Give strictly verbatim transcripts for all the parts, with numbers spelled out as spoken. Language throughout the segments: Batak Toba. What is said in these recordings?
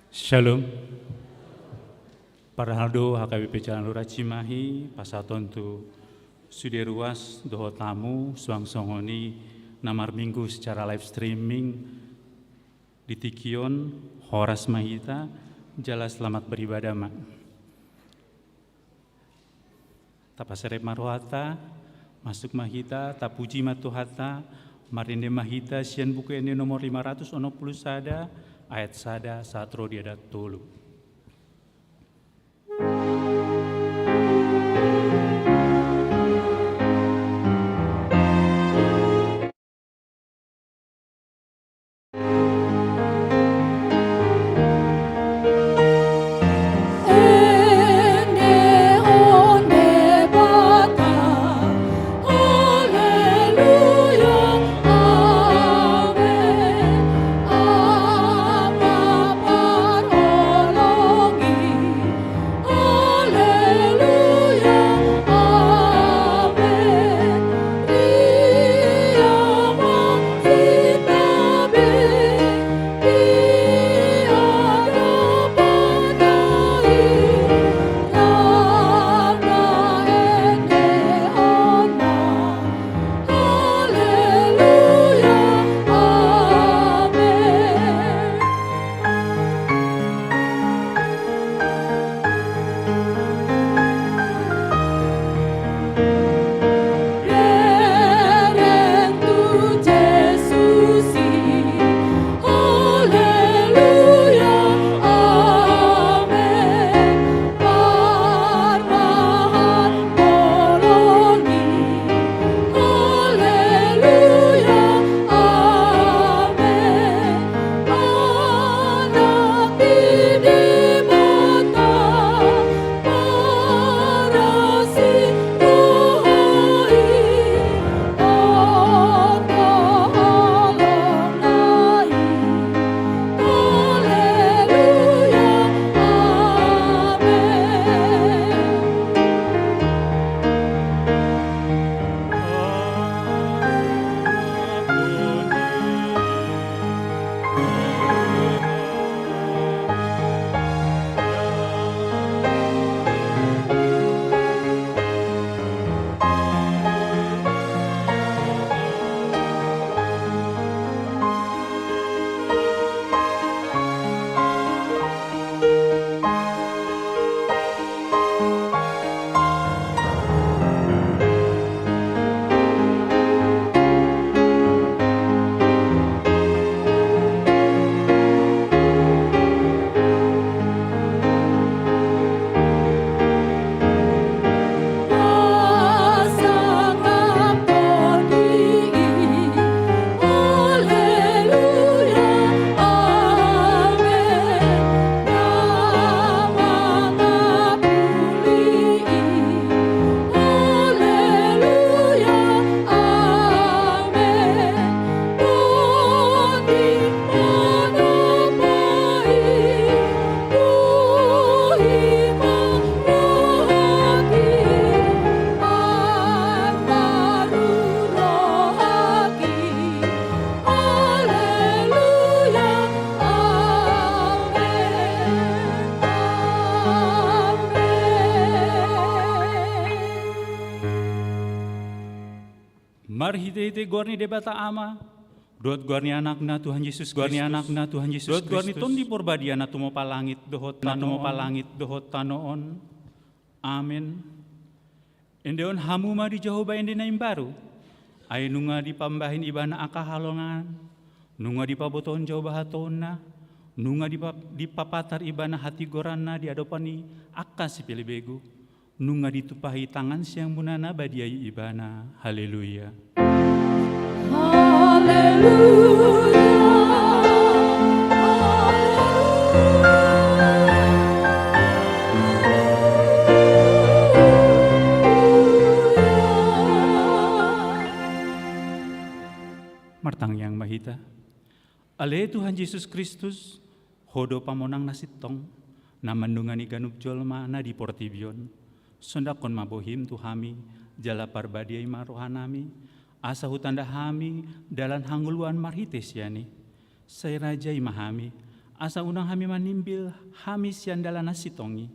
Shalom. Parhalado H K B P Jalan Lurah Cimahi, pasahaton tu sude ruas dohot hamu suang songon i na marminggu secara live streaming di tingki on, horas ma hita, jala selamat beribadah ma. Tapaserep ma rohanta, masuk ma hita, tapuji ma Tuhanta, marende ma hita sian Buku Ende nomor lima ratus onom pulu sada, ayat sada sahat ro di ayat tolu. Marhitehite goar ni Debata Ama, dohot goar ni Anakna Tuhan Jesus Kristus, goar ni Anakna Tuhan Jesus Kristus, dohot goar ni Tondi Porbadia na tumompa langit dohot tano on. Amen. Endehon hamu ma di Jahowa ende na imbaru, ai nunga dipambahen Ibana angka halongangan, nunga dipabotohon Jahowa hatoonna, nunga dipa-, dipapatar Ibana hatigoranna di adopan ni angka sipelebegu, nunga ditumpahi tangan siambunana badia i Ibana. Haleluya. Haleluya. Martangiang ma hita. Ale Tuhan Jesus Kristus, Ho do pamonang na sintong, na mandongani ganup jolma na di portibi on. Sondanghon ma bohim tu hami, jala parbadiai ma rohanami, asa hutanda hami dalan hangoluan marhite sian i. Sai rajai ma hami, Asa unang hami manimbil hami sian dalan na sintong i.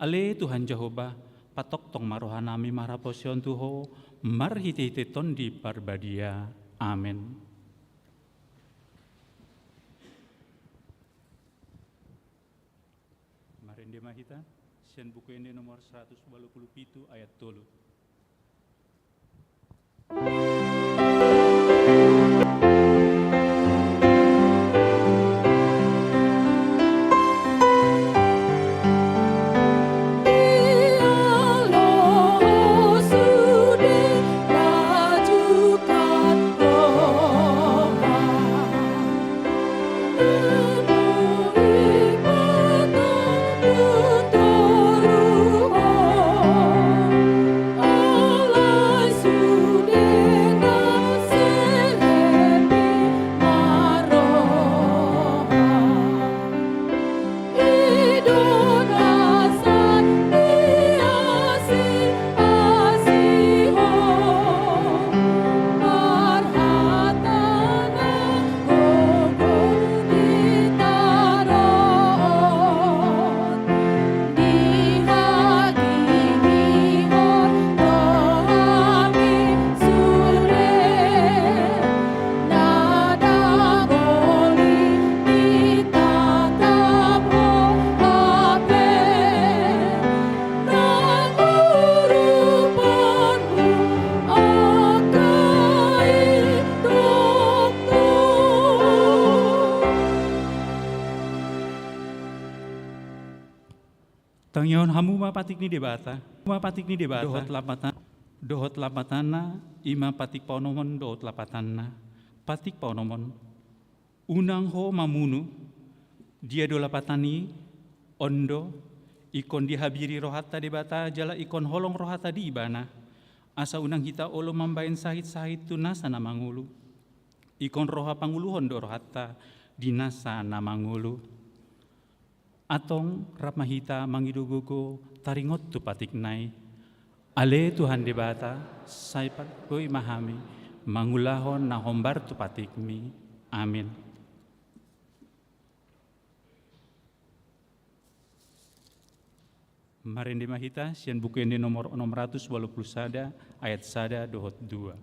Ale Tuhan Jahowa, patongtong ma rohanami marhaposion tu Ho marhitehite Tondi Parbadia. Amen. Marende ma hita sian Buku Ende nomor seratus walu pulu pitu ayat tolu. Tangihon hamu ma patik ni Debata, ma patik ni Debata, dohot lapatan, dohot lapatanna, i ma patik paonomon dohot lapatanna. Patik paonomon. Unang ho mamunu. Dia do lapatan i? On do, ingkon dihabiri rohanta Debata jala ingkon holong rohanta di Ibana, asa unang hita olo mambahen sahit-sahit tu nasa na mangolu. Ingkon roha pangoluhon do rohanta di nasa na mangolu. Antong rap ma hita mangido gogo taringot tu patikna i. Ale Tuhan Debata, sai pagoi ma hami mangulahon na hombar tu patikmi. Amin. Marende ma hita sian Buku Ende nomor onom ratus walu pulu sada ayat sada dohot dua.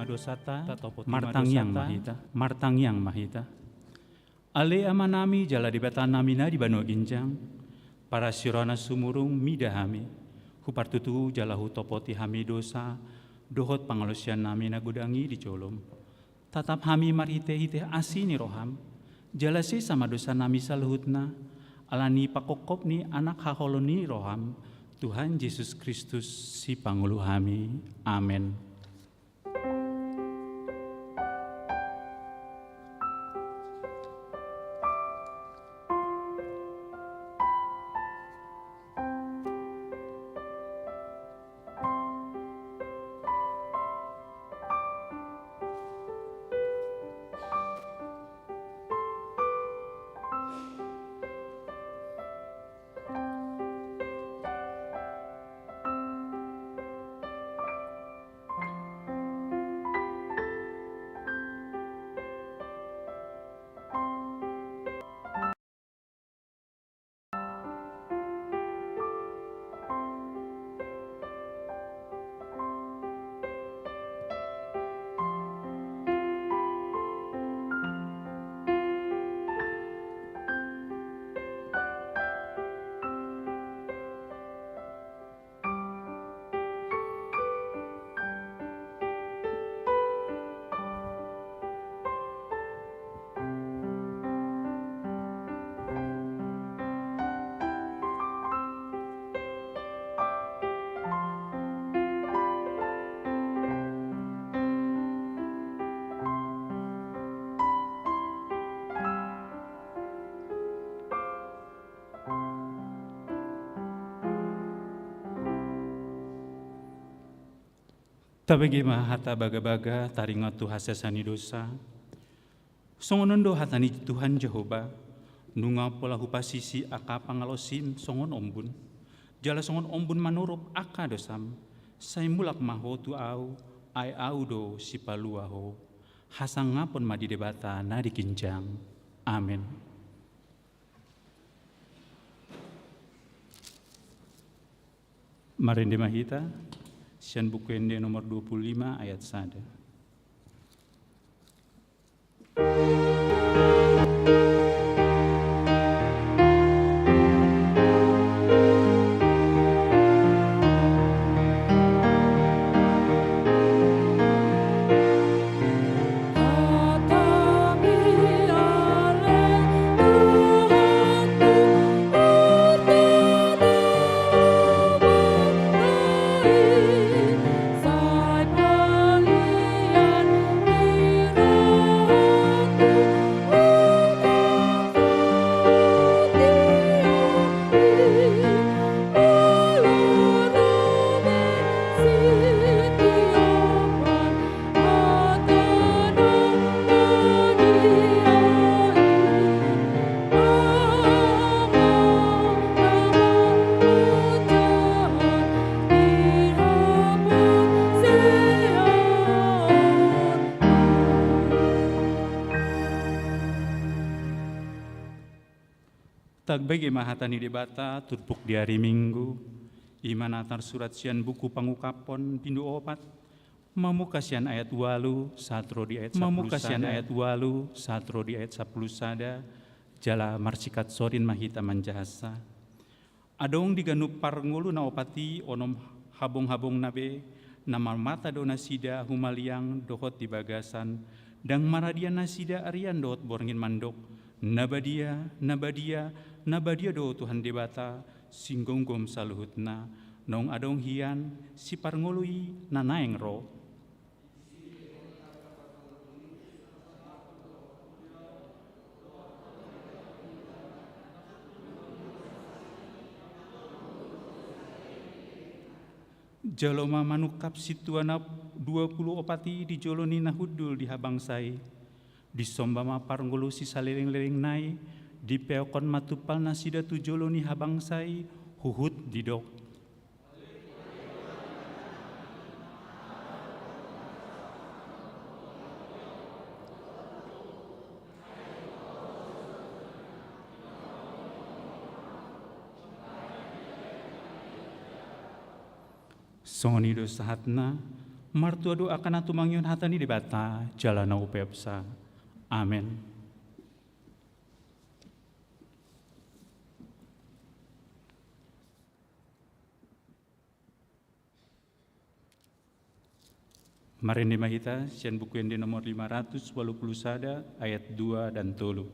dosanta. Martangiang ma hita. Martangiang ma hita. Ale Amanami jala Debatanami na di banua ginjang, parasi roha na sumurung mida hami, hupartutu jala hutopoti hami dosa dohot pangalaosiannami na godang i di jolom. Tatap hami marhitehite asi ni roham, jala sesa ma dosanami saluhutna, ala ni pangkophop ni Anak haholongan ni roham, Tuhan Jesus Kristus, Sipangolu hami. Amen. Tabege ma hata bagabaga taringot tu hasesaan ni dosa. Songon on do hata ni Tuhan Jahowa: Nunga pola hupasisi angka pangalaosim songon ombun, jala songon ombun manurup angka dosam, sai mulak ma ho tu Ahu, ai Ahu do Sipalua ho. Hasangapon ma di Debata na di ginjang. Amen. Marende ma hita sian Buku Ende nomor dua puluh lima ayat sada. Tabege ma hata ni Debata turpuk di ari Minggu, i ma na tarsurat sian buku Pangungkapon bindu opat, mamungka sian ayat ualu sahat ro di ayat sampulu sada. Mamungka sian ayat ualu sahat ro di ayat sampulu sada, jala marsikat sorin ma hita manjahasa. Adong di ganup parngolu na opat i onom habonghabongna be, na marmata do nasida humaliang dohot di bagasan, ndang maradian nasida arian dohot borngin mandok: Na badia, na badia, na badia do Tuhan Debata, singgomgom saluhutna. Naung adong hian siparngolu i na naeng ro. Jalo ma manungkap sintua na dua pulu opat i di jolo ni na hundul di habangsa i. Disomba ma parngolusi salelenglelengna i, dipeokkon ma tumpal nasida tu jolo ni habangsa i, huhut didok: Songon i do sahatna, Martua do angka na tumangihon hata ni Debata jala na hupeopsa. Amen. Marende ma hita sian Buku Ende nomor lima ratus walu pulu sada, ayat dua dan tolu.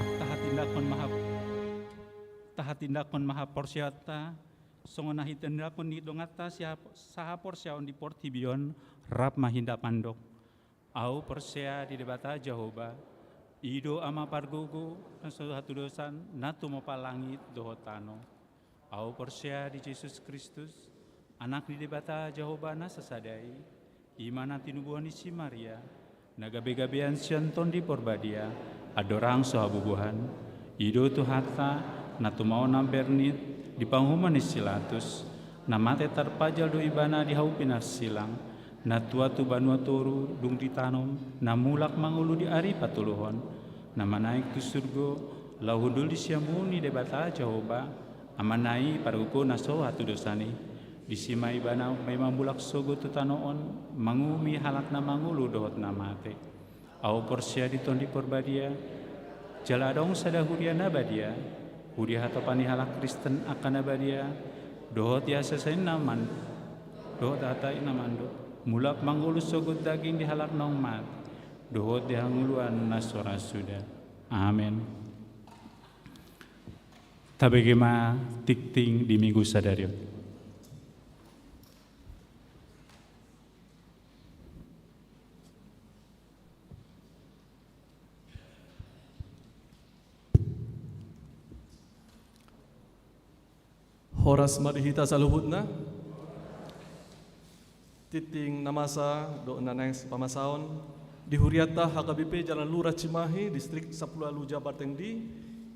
Tahatindangkon ma hap-, tahatindangkon ma haporseaonta, songon na hitindangkon ni donganta sihap-, sahaporseaon di portibi on, rap ma hita mandok. Ahu porsea di Debata Jahowa, i do Ama pargogo, na so hatudosan, na tumompa langit dohot tano. Ahu porsea di Jesus Kristus, Anak ni Debata Jahowa na sasada i, i ma na tinubuhon ni si Maria, na gabegabean sian Tondi Porbadia, andorang so habubuhan. I do Tuhanta, na tumaon na bernit di panguhuman ni si Pilatus, na mate tarpajal do ibana di hau pinarsilang, na tuat tu banua toru dung ditanom, na mulak mangolu di ari patoluhon, na manaek tu surgo, laho hundul di siamun ni Debata Jahowa, Amana i pargogo na so hatudosan i. Disi ma ibana paima mulak sogot tu tano on, manguhumi halak na mangolu dohot na mate. Ahu porsea di Tondi Porbadia, jala adong sada huria na badia, huria hatopan ni halak Kristen angka na badia, dohot i hasasain na man-, dohot hata i na mandok, mulak mangolu sogot daging di halak naung mate, dohot di hangoluan na so ra suda. Amen. Tabege ma tingting di Minggu sadari on. Horas ma di hita saluhutna. Tingting na masa dohot na naeng sipamasaon di hurianta H K B P Jalan Lurah Cimahi, Distrik Sampulu Ualu Jabar Tengdi,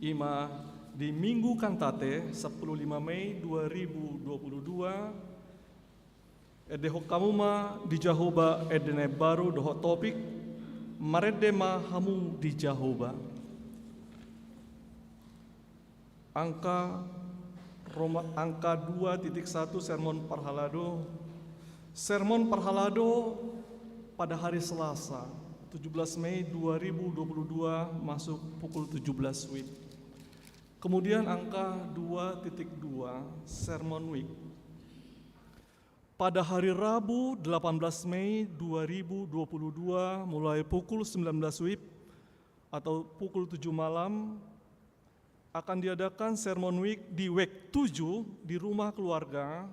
i ma di Minggu Kantate, sampulu lima Mei dua ribu dua puluh dua, Endehon hamu ma di Jahowa ende na imbaru dohot topik, Marende ma hamu di Jahowa. Angka Roma, angka dua titik satu, sermon parhalado. Sermon parhalado pada hari Selasa, tujuh belas Mei dua ribu dua puluh dua, masuk pukul tujuh belas WIB. Kemudian angka dua titik dua, sermon week. Pada hari Rabu, delapan belas Mei dua ribu dua puluh dua, mulai pukul sembilan belas WIB atau pukul tujuh malam, akan diadakan sermon week di week tujuh di rumah keluarga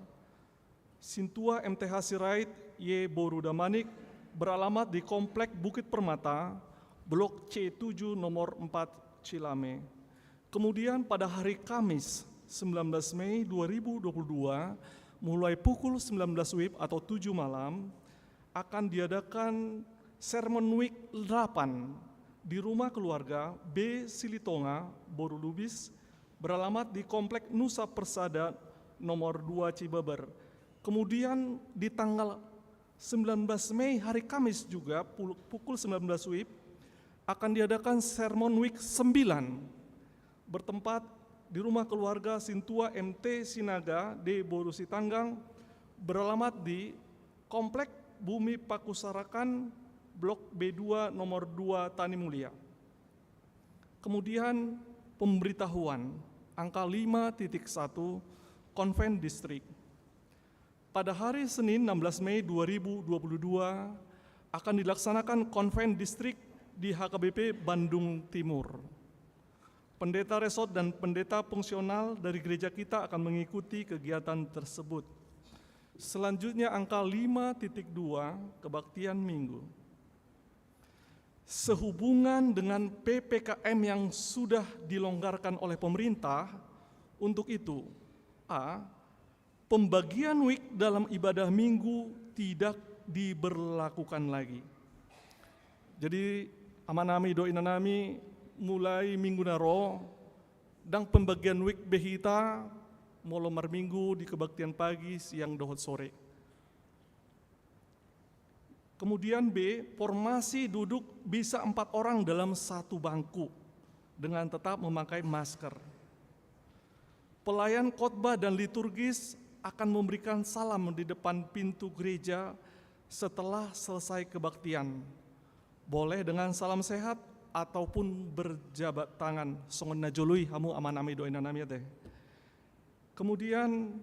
Sintua M T H Sirait Y Boru Damanik, beralamat di Komplek Bukit Permata, Blok C tujuh, nomor empat, Cilame. Kemudian pada hari Kamis, sembilan belas Mei dua ribu dua puluh dua, mulai pukul sembilan belas WIB atau tujuh malam, akan diadakan sermon week delapan di rumah keluarga B Silitonga, Boru Lubis, beralamat di Komplek Nusa Persada nomor dua Cibeber. Kemudian di tanggal sembilan belas Mei, hari Kamis juga, pul-, pukul sembilan belas WIB, akan diadakan sermon week sembilan, bertempat di rumah keluarga Sintua M T Sinaga D Boru Sitanggang, beralamat di Komplek Bumi Pakusarakan, Blok B dua, nomor dua, Tani Mulia. Kemudian pemberitahuan, angka lima titik satu, Konven Distrik. Pada hari Senin, enam belas Mei dua ribu dua puluh dua, akan dilaksanakan konven distrik di H K B P Bandung Timur. Pendeta resort dan pendeta fungsional dari gereja kita akan mengikuti kegiatan tersebut. Selanjutnya, angka lima titik dua, kebaktian Minggu. Sehubungan dengan P P K M yang sudah dilonggarkan oleh pemerintah, untuk itu, A, pembagian week dalam ibadah Minggu tidak diberlakukan lagi. Jadi, amanami dohot inanami, mulai Minggu na ro, ndang pembagian week be hita, molo marminggu di kebaktian pagi, siang dohot sore. Kemudian B, formasi duduk bisa empat orang dalam satu bangku dengan tetap memakai masker. Pelayan khotbah dan liturgis akan memberikan salam di depan pintu gereja setelah selesai kebaktian. Boleh dengan salam sehat ataupun berjabat tangan. Songon na jolo i hamu amanami dohot inanami ate. Kemudian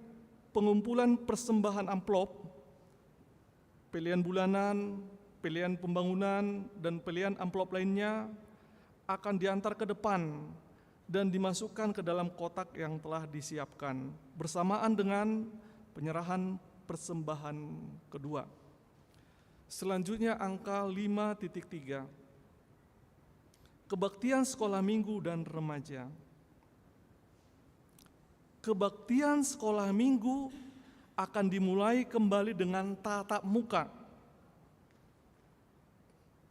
pengumpulan persembahan amplop, pelean bulanan, pelean pembangunan, dan pelean amplop lainnya akan diantar ke depan dan dimasukkan ke dalam kotak yang telah disiapkan bersamaan dengan penyerahan persembahan kedua. Selanjutnya, angka lima titik tiga. Kebaktian sekolah minggu dan remaja. Kebaktian sekolah minggu akan dimulai kembali dengan tatap muka,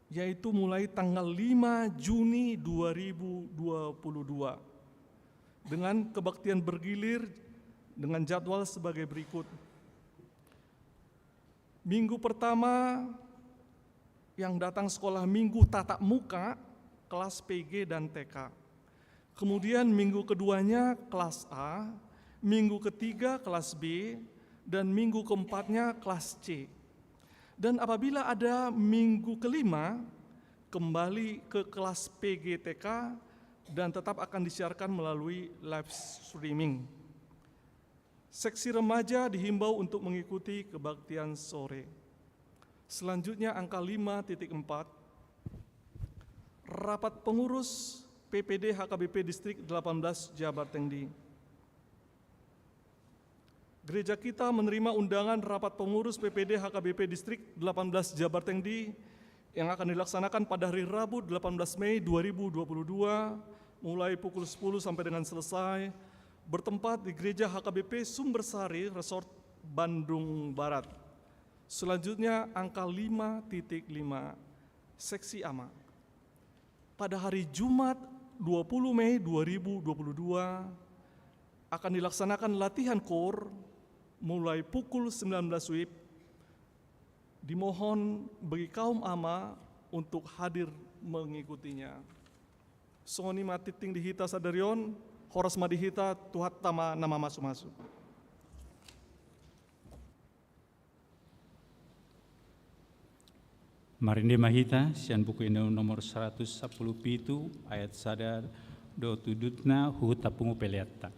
yaitu mulai tanggal lima Juni dua ribu dua puluh dua, dengan kebaktian bergilir dengan jadwal sebagai berikut. Minggu pertama yang datang sekolah minggu tatap muka, kelas P G dan T K. Kemudian minggu keduanya kelas A, minggu ketiga kelas B, dan minggu keempatnya kelas C. Dan apabila ada minggu kelima, kembali ke kelas P G T K dan tetap akan disiarkan melalui live streaming. Seksi remaja dihimbau untuk mengikuti kebaktian sore. Selanjutnya, angka lima titik empat, rapat pengurus P P D H K B P Distrik delapan belas Jabar Tengdi. Gereja kita menerima undangan rapat pengurus P P D H K B P Distrik delapan belas Jabar Tengdi yang akan dilaksanakan pada hari Rabu, delapan belas Mei dua ribu dua puluh dua, mulai pukul sepuluh sampai dengan selesai, bertempat di Gereja H K B P Sumbersari Resort, Bandung Barat. Selanjutnya, angka lima titik lima, seksi ama. Pada hari Jumat, dua puluh Mei dua ribu dua puluh dua, akan dilaksanakan latihan koor mulai pukul sembilan belas WIB. Dimohon bagi kaum ama untuk hadir mengikutinya. Songon i ma tingting di hita sadari on, horas ma di hita, Tuhanta ma na mamasumasu. Marende ma hita sian Buku Ende nomor saratus sampulu pitu, ayat sada dohot udutna, huhut tapungu peleanta.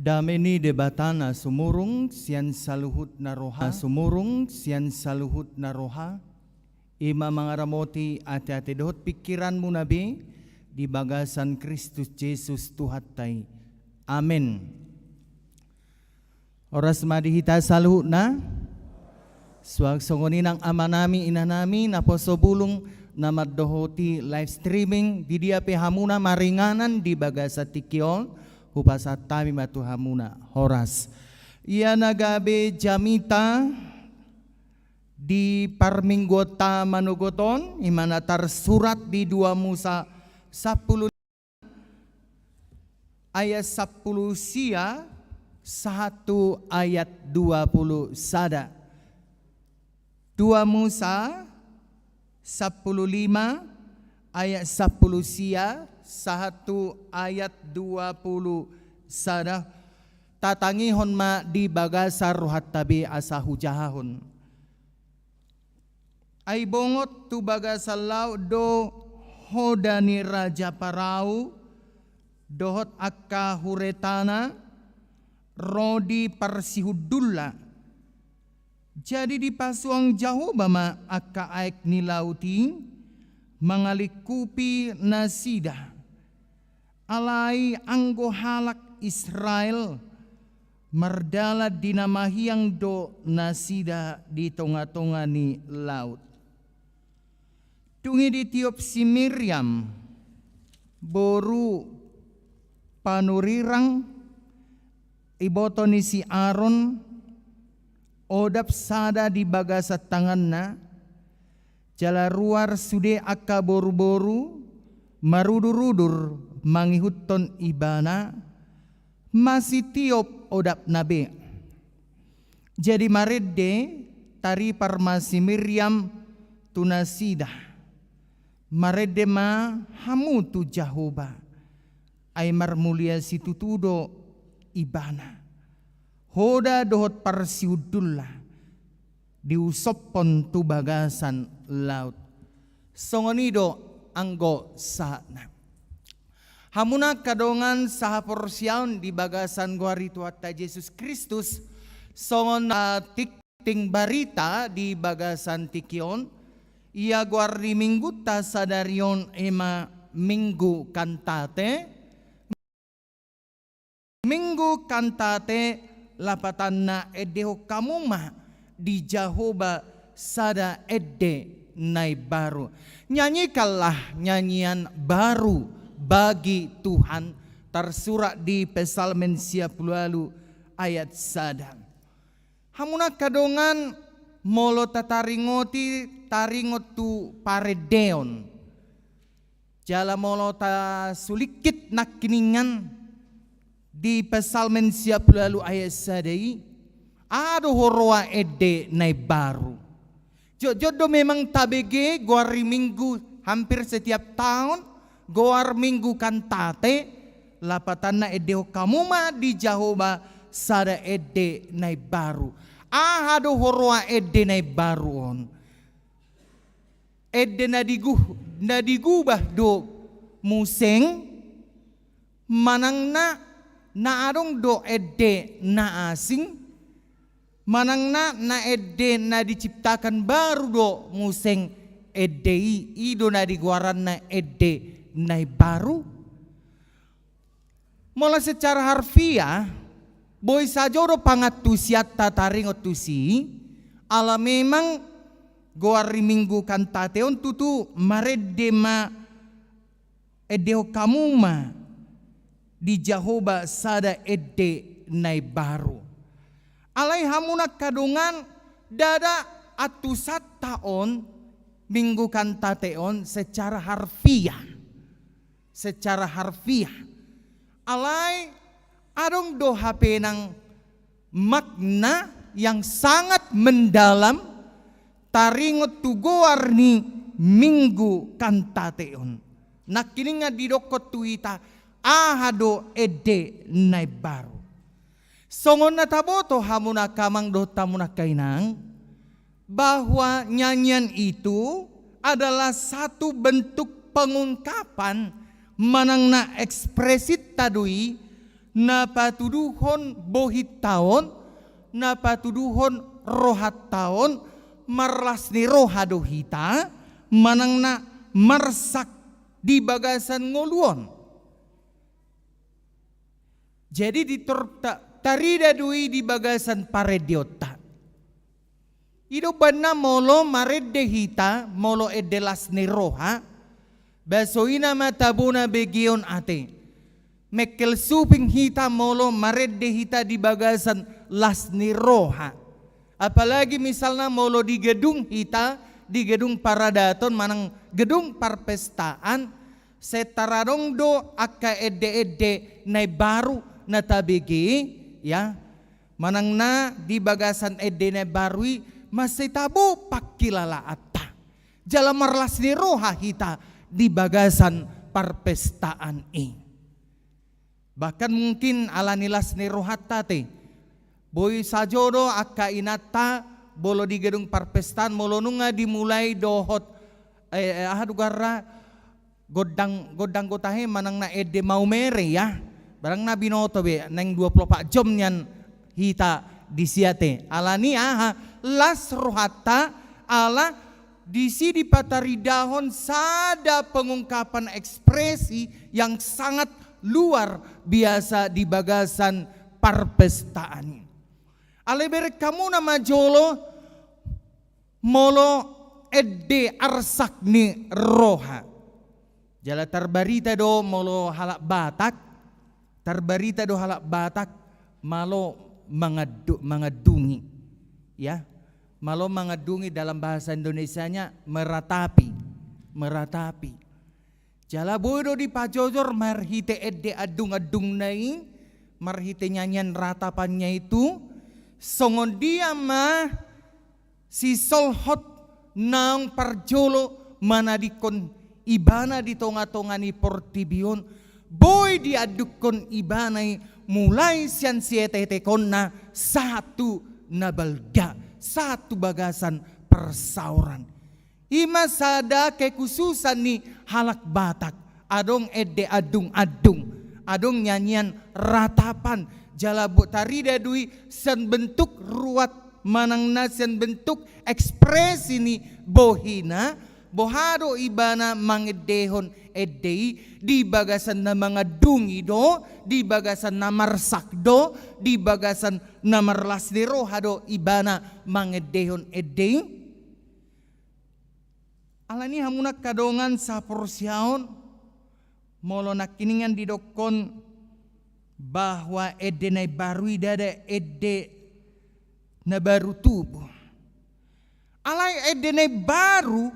Dame ni Debata na sumurung sian saluhutna roha, sumurung sian saluhutna roha, i ma mangaramoti ateate dohot pingkiranmuna be di bagasan Kristus Jesus Tuhanta i. Amen. Horas ma di hita saluhutna. Suang songon i nang amanami, inanami, naposo bulung na mandohoti live streaming, di dia pe hamuna maringanan di bagasan tingki on, hupasahat hami ma tu hamuna. Horas. Ia na gabe jamita di parmingguonta manogot on, i ma na tarsurat di dua Musa sampulu ayat sampulu sia sahat tu ayat dua pulu sada. Dua Musa sampulu lima ayat sampulu sia sahat tu ayat dua pulu sada. Tatangihon ma di bagasan rohanta be asa hujahahon. Ai bongot tu bagasan laut do hoda ni raja Parau dohot angka huretana ro di parsihundulna. Jadi dipasuang Jahowa ma angka aek ni laut i mangalingkupi nasida. Alai anggo halak Israel mardalan di na mahiang do nasida di tonga-tonga ni laut. Dung i ditiop si Miriam, boru panurirang, iboto ni si Aron, odap sada di bagasan tanganna, jala ruar sude angka boru-boru marudur-udur mangihuthon ibana, masitiop odapna be. Jadi marende taripar ma si Miriam tu nasida, marende ma hamu tu Jahowa, ai marmulia situtu do ibana. Hoda dohot parsihundulna diusophon tu bagasan laut. Songon i do anggo sahatna. Hamuna angka dongan sahaporseaon di bagasan goar ni Tuhanta Jesus Kristus, songon na tingting barita di bagasan tingki on, ia goar ni minggunta sadari on i ma Minggu Kantate. Minggu Kantate lapatanna endehon hamu ma di Jahowa sada ende na imbaru. Nyanyikanlah nyanyian baru bagi Tuhan, tarsurat di Psalmen sia pulu ualu ayat sada. Hamuna angka dongan, molo tataringoti, taringot tu parendeon. Jala molo tasulingkit nangkiningan di Psalmen sia pulu ualu ayat sada i, aha do huroha ende na imbaru. Jotjot do memang tabege goar ni Minggu hampir setiap taon, goar Minggu Kantate, lapatanna endehon hamu ma di Jahowa sada ende na imbaru. Aha do huroha ende na imbaru on? Ende na digu-, na digubah do muse, manang na, na adong do ende na asing, manang na, na ende na diciptakan baru do muse ende i, i do na digoaranna ende na imbaru. Molo secara harfiah, boi sajo do pangantusianta taringot tusi, ala memang goar ni Minggu Kantate on tutu marende ma, endehon hamu ma di Jahowa sada ende na imbaru. Alai hamuna angka dongan, ndada antusanta on Minggu Kantate on secara harfiah. Secara harfiah. Alai adong do hape nang makna yang sangat mendalam taringot tu goar ni Minggu Kantate on. Nangkiningan didokkon tu hita aha do ende na imbaru. Songon na taboto hamuna angka amang dohot hamuna angka inang, bahwa nyanyian itu adalah satu bentuk pengungkapan manang na ekspresinta do i na patuduhon bohinta on, na patuduhon rohanta on, marlas ni roha do hita, manang na marsak di bagasan ngolu on. Jadi di tor-, ta-, tarida do i di bagasan parendeonta. I do umbahen na molo marende hita, molo ende las ni roha, basoina ma tabo na begeon ate. Mengkel suping hita molo marende hita di bagasan las ni roha. Apalagi misalna molo di gedung hita, di gedung paradaton manang gedung parpestaan, sai taradong do angka ende-ende na imbaru na tabege, ya. Manang na di bagasan ende na imbaru i mansai tabo pangkilalaanta. Jala marlas ni roha hita di bagasan parpestaan i. Bahkan mungkin ala ni las ni rohanta ate, boi sajo do angka inanta molo di gedung parpestaan, molo nunga dimulai dohot, eh, eh, aha do goarna, gondang, gondang gotahe manang na ende maumere, ya. Barang na binoto be, naeng dua pulu opat jom nian hita disi ate. Alani aha? Las rohanta, ala disi dipataridahon sada pengungkapan ekspresi yang sangat luar biasa di bagasan parpestaan i. Alai bereng hamuna ma jolo, molo ende arsak ni roha. Jala tarbarita do molo halak Batak, tarbarita do halak Batak malo mangaddu-, mangandungi. Ya, malo mangandungi, dalam bahasa Indonesianya meratapi, meratapi. Jala boi do dipajojor marhite ende andung-andungna i, marhite nyanyian ratapannya itu, songon dia ma sisolhot naung parjolo manadingkon ibana di tonga-tonga ni portibi on, boi diandungkon ibana i mulai sian sietek-etekonna sahat tu na balga, sahat tu bagasan parsaoran. I ma sada kekhususan ni halak Batak. Adong ende andung-andung, adong nyanyian ratapan, jala bo tarida do i sian bentuk ruat manang na sian bentuk ekspresi ni bohina, boha do ibana mangendehon ende i, di bagasan na mangandungi do, di bagasan na marsak do, di bagasan na marlas ni roha do ibana mangendehon ende i. Alani i, hamuna angka dongan saporseaon, molo nangkiningan didokkon bahwa ende na imbaru i ndada ende na baru tubuh. Alai ende na imbaru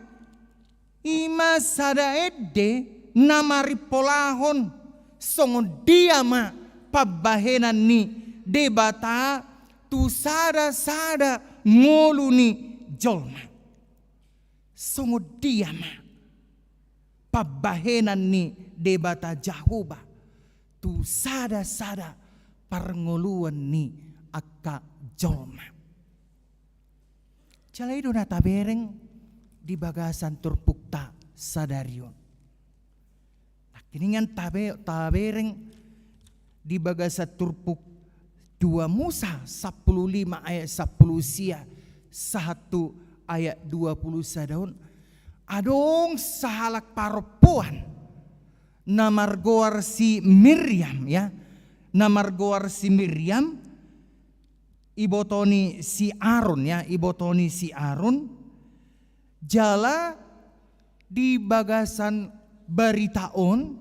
i ma sada ende na marimpolahon songon dia ma pambahenan ni Debata tu sada-sada ngolu ni jolma. Songon dia ma pambahenan ni Debata Jahowa tu sada-sada parngoluan ni angka jolma. Jala i do na tabereng di bagasan turpukta sadari on. Nangkiningan tabe-, tabereng di bagasan turpuk dua Musa sampulu lima ayat sampulu sia sahat tu ayat dua pulu sada on, adong sahalak parompuan na margoar si Miriam, ya, na margoar si Miriam, iboto ni si Aron, ya, iboto ni si Aron. Jala di bagasan barita on,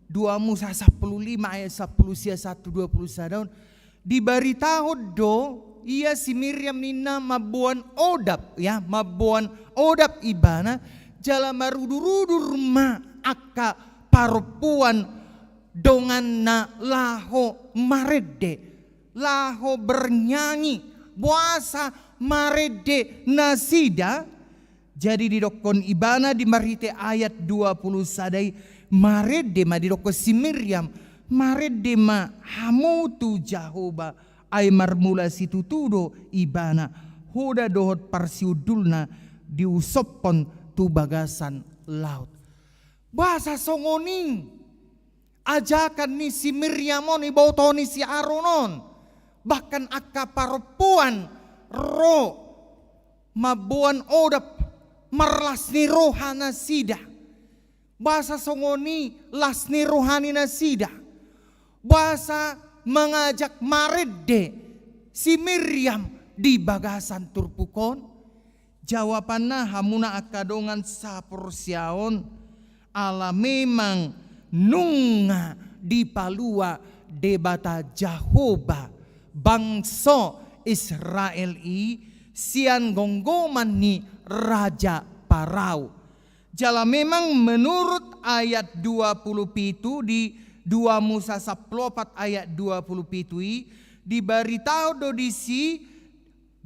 dua Musa sampulu lima ayat sampulu sia sahat tu dua pulu sada on, dibaritahon do ia si Miriam ninna mamboan odap, ya, mamboan odap ibana, jala marudur-udur ma angka parompuan donganna laho marende, laho bernyanyi, boasa marende nasida. Jadi didokkon ibana di marhite ayat dua pulu sada i, marende ma, didokkon si Miriam, marende ma hamu tu Jahowa, ai marmula situtu do ibana, hoda dohot parsiundulna diusophon tu bagasan laut. Boasa songon i ajakan ni si Miriam on, iboto ni si Aron on, bahkan angka parompuan ro mamboan odap, marlas ni roha nasida. Boasa songon i las ni roha ni nasida? Boasa mangajak marende si Miriam di bagasan turpuk on? Jawabanna, hamuna angka dongan saporseaon, ala memang nunga dipalua Debata Jahowa bangso Israel i sian gomgoman ni Raja Parao. Jala memang menurut ayat dua pulu pitu di dua Musa sampulu opat ayat dua pulu pitu i, dibaritahon do disi,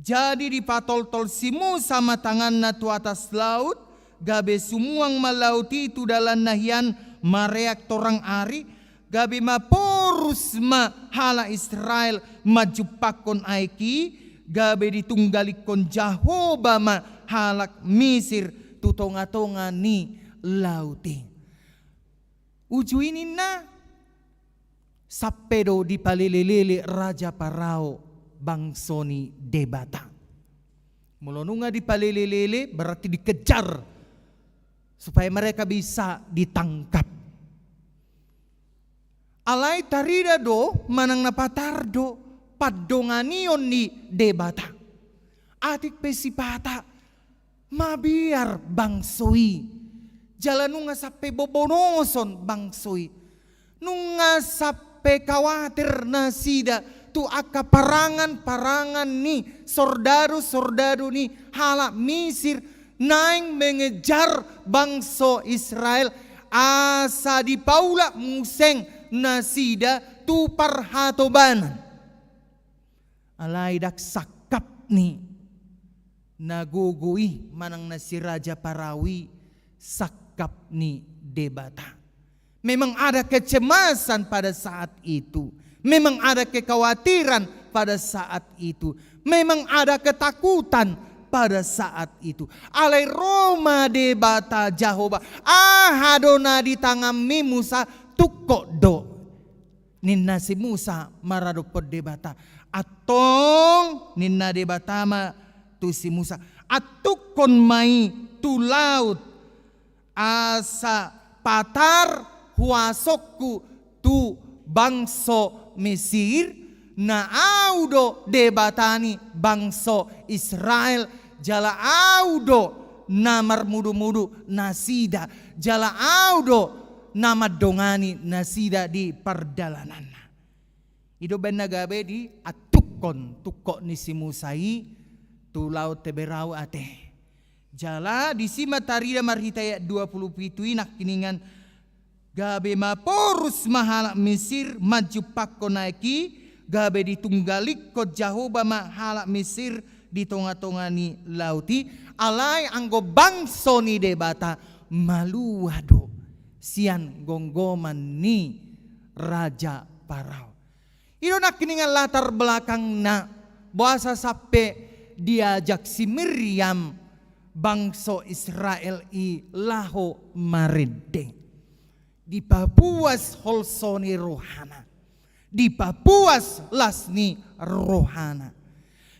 jadi dipatoltol si Musa ma tanganna tu atas laut, gabe sumuang ma laut i tu dalanna hian mareak torang ari, gabe maporus ma halak Israel manjumpangkon aek i, Gabe ditunggalikkon Jahowa ma halak Misir tu tonga-tonga ni laut i. Uju i ninna, sampe do dipalele-lele Raja Parao bangso ni Debata. Molo nunga dipalele-lele, berarti dikejar, supaya mereka bisa ditangkap. Alai tarida do manang na patar do pandonganion ni Debata. Atik pe sipata mabiar bangso i, jala nunga sampe bobonoson bangso i. Nunga sampe kawatir nasida tu angka parangan-parangan ni sordadu-sordadu ni halak Misir naeng mengejar bangso Israel, asa dipaulak muse nasida tu parhatobanan. Alai ndang sangkap ni na gogo i manang na si Raja Parao i sangkap ni Debata. Memang ada kecemasan pada saat itu. Memang ada kekhawatiran pada saat itu. Memang ada ketakutan pada saat itu. Alai ro ma Debata Jahowa. Aha do na di tanganmi Musa, tungkot do. Ninna si Musa maradophon Debata. Antong, ninna Debata ma tu si Musa, antungkon ma i tu laut, asa patar huasongku tu bangso Mesir, na Ahu do Debata ni bangso Israel, jala Ahu do na marmudu-mudu nasida, jala Ahu do na mandongani nasida di pardalananna. I do umbaen na gabe diantungkon tungkot ni si Musa i tu laut Teberau ate. Jala disi ma tarida marhite ayat dua pulu pitu i nangkiningan, gabe maporus ma halak Mesir manjumpangkon aek i, gabe ditunggalikkon Jahowa ma halak Mesir di tonga-tonga ni laut i, alai anggo bangso ni Debata malua do sian gomgoman ni Raja Parao. I do nangkiningan latar belakangna, boasa sampe diajak si Miriam bangso Israel i laho marende. Dipapuas holso ni rohana. Dipapuas las ni rohana.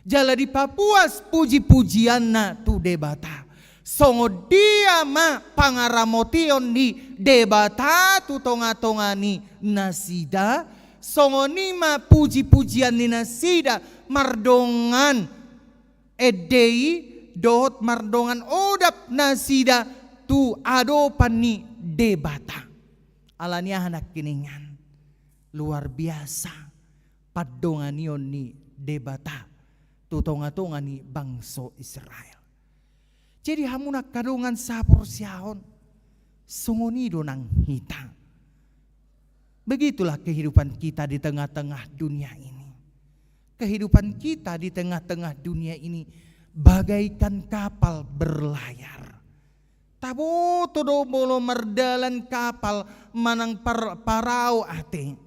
Jala dipapuas puji-pujianna tu Debata. Songon dia ma pangaramotion ni Debata tu tonga-tonga ni nasida, songon i ma puji-pujian ni nasida mardongan ende i dohot mardongan odap nasida tu adopan ni Debata. Ala ni aha nangkiningan? Luar biasa pandonganion ni Debata tu tonga-tonga ni bangso Israel. Jadi hamu na angka dongan saporseaon, songon i do nang hita. Begitulah kehidupan kita di tengah-tengah dunia ini. Kehidupan kita di tengah-tengah dunia ini bagaikan kapal berlayar. Taboto do molo mardalan kapal manang par-, parau ate.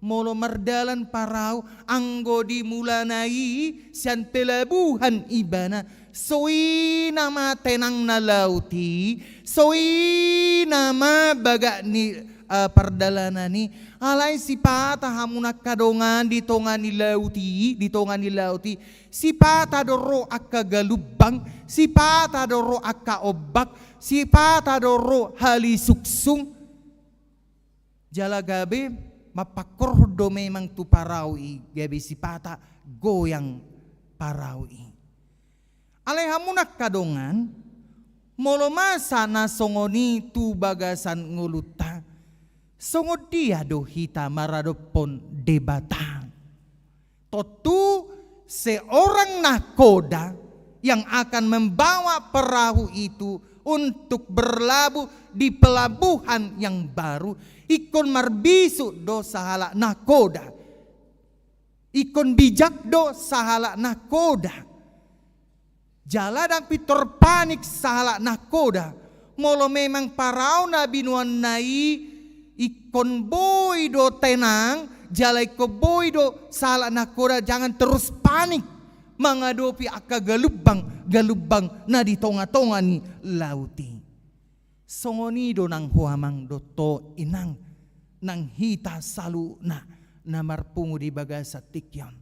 Molo mardalan parau, anggo di mulana i sian pelabuhan ibana, songon i nama tenangna laut i, songon i nama bagak ni, eh, pardalanan i, alai sipata hamu na angka dongan di tonga ni laut i, di tonga ni laut i, sipata do ro angka galumbang, sipata do ro angka ombak, sipata do ro hali sungsung. Jala gabe mampangkorhon do memang tu parau i, gabe sipata goyang parau i. Alai hamu na angka dongan, molo masa na songon i tu bagasan ngolunta, songon dia do hita maradophon Debata? Tontu seorang nahkoda yang akan membawa perahu itu untuk berlabuh di pelabuhan yang baru, ingkon marbisuk do sahalak nahkoda. Ingkon bijak do sahalak nahkoda. Jala ndang pintor panik sahalak nahkoda. Molo memang parau na binoanna i ingkon boi do tenang, jala ingkon boi do sahalak nahkoda, jangan terus panik. mangadopi angka galumbang, galumbang na di tonga-tonga ni laut i. Songon i do nang ho amang dohot ho inang, nang hita saluhutna na marpungu di bagasan tingki on.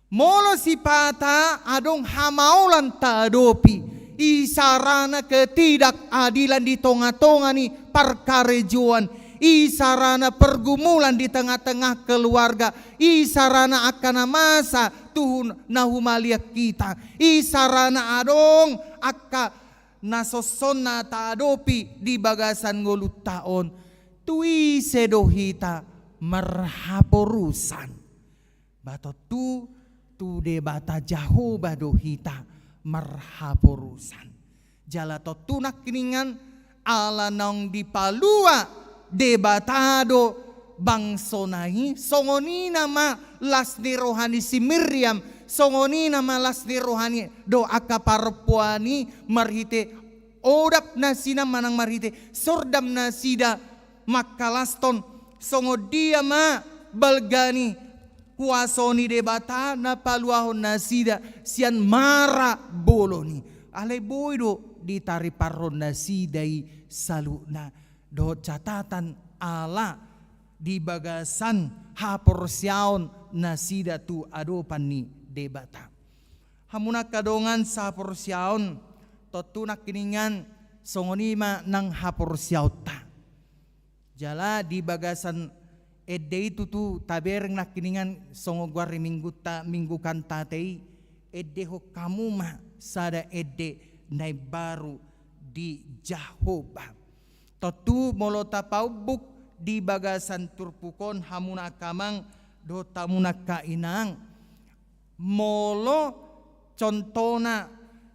Molo sipata adong hamaolanta adopi, isarana ketidakadilan di tonga-tonga ni parkarejoan, isarana pergumulan di tengah-tengah keluarga, isarana angka na masa tu na humaliang hita, isarana adong angka na songon na taadopi di bagasan ngolunta on, tu ise do hita marhaporusan? Ba tontu tu Debata Jahowa do hita marhaporusan. Jala tontu nangkiningan ala naung dipalua Debata do bangsona i, songon i nama las ni roha ni si Miriam, songon i nama las ni roha ni do angka parompuan i marhite odap nasida manang marhite sordam nasida mangkalashon songon dia ma balga ni kuaso ni Debata na paluahon nasida sian mara bolon i. Alai boi do ditariparhon nasida i saluhutna dohot catatan ala di bagasan haporseaon nasida tu adopan ni Debata. Hamu na angka dongan sahaporseaon, tontu nangkiningan songon i ma nang haporseaonta. Jala di bagasan ende i tutu tabereng nangkiningan songon goar ni minggunta, minggu kantate i, endehon hamu ma sada ende na imbaru di Jahowa. Tontu molo tapaumbuk di bagasan turpuk on hamu na angka amang dohot hamu na angka inang, molo contohna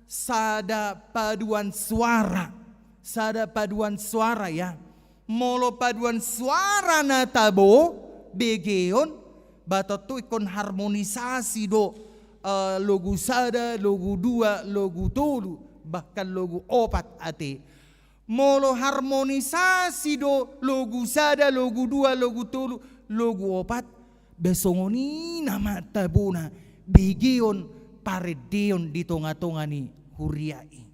sada paduan suara, sada paduan suara ya. Molo paduan suara na tabo begeon, ba tontu ingkon harmonisasi do, eh, logu sada, logu dua, logu tolu, bahkan logu opat ate. Molo harmonisasi do logu sada, logu dua, logu tolu, logu opat, ba songon i nama tabona begeon parendeon di tonga-tonga ni huria i.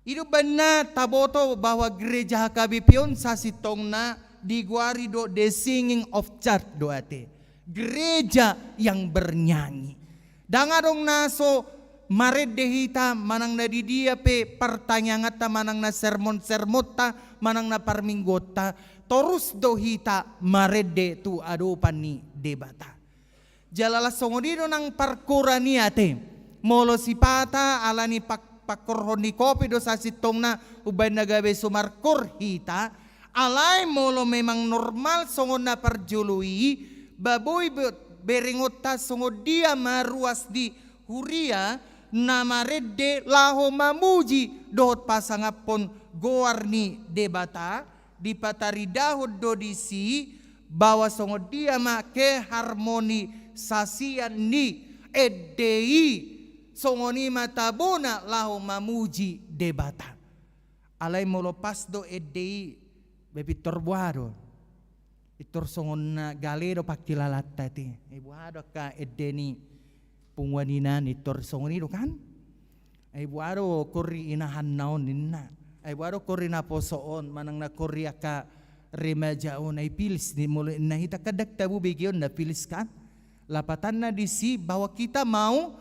I do umbahen na taboto bahwa gereja H K B P on sasintongna digoari do the singing of church do ate. Gereja yang bernyanyi. Ndang adong na so marende hita manang na di dia pe partangianganta manang na sermon-sermonta manang na parmingguonta, torus do hita marende tu adopan ni Debata. Jala las songon i do nang parkoran i ate. Molo sipata ala ni pak-, pakkorhon ni kopi do sasintongna umbahen na gabe sumarkor hita, alai molo memang normal songon na parjolo i, ba boi be-, berengonta songon dia ma ruas ni huria na marende laho mamuji dohot pasangaphon goar ni Debata, dipataridahon do disi bahwa songon dia ma keharmonisasian ni ende i, songon i ma tabona laho mamuji Debata. Alai molo pas do ende i, ba pintor boha do. Pintor songon na gale do pangkilalanta ate. Eh, boha do angka ende ni punguan ina nintor songon i do kan? Ai boha do kori inahanna on ninna. Ai boha do kori naposo on, manang na kori angka remaja on, ai pils ni molo ninna hita kan ndang tabo begeon na pils kan? Lapatanna disi bahwa kita mau